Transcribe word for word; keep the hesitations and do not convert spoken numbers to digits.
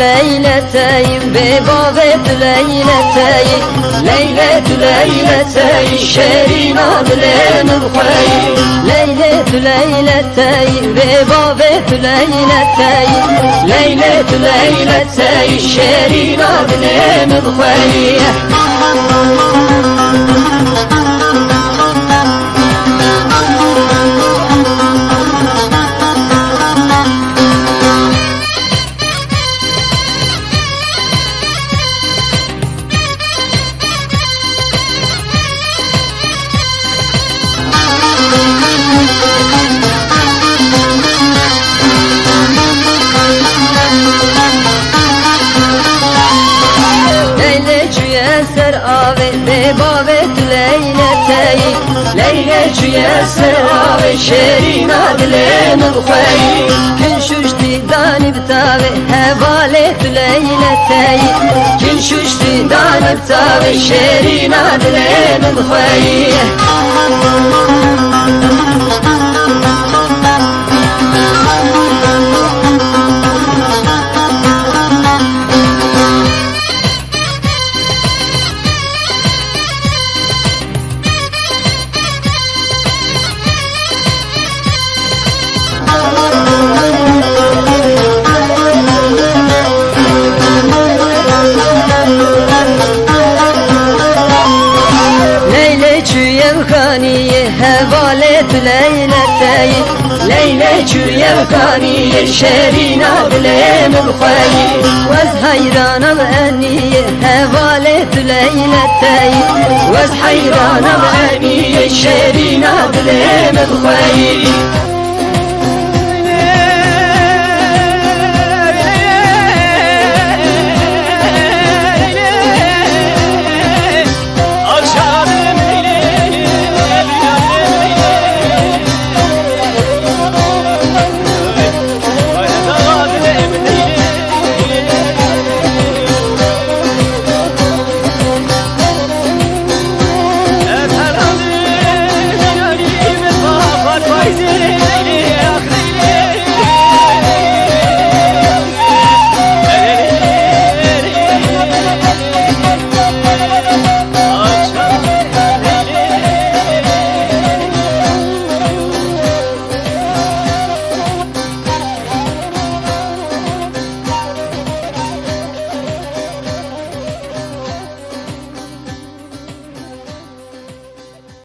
Leylê teyî, bê bavê tu Leylê teyî. Leylê tu Leylê teyî, şêrîna dilê min xweyî. Leylê tu Leylê teyî, bê bavê tu Leylê teyî. Leylê tu Leylê teyî, şêrîna dilê min xweyî. Leylê çûye ser avê, bê bavê tu Leylê teyî. Leylê çûye ser avê, şêrîna dilê min xweyî. Kin şuştî danî bi tavê, hevalê tu Leylê teyî. Kin şuştî danî bi tavê, şêrîna dilê min xweyî. Leylê çûye xaniyê, hevalê tu Leylê teyî. Leylê çûye xaniyê, şêrîna dilê min xweyî. Wez heyranan eniyê, hevalê tu Leylê teyî. Wez heyranan eniyê, şêrîna dilê min xweyî.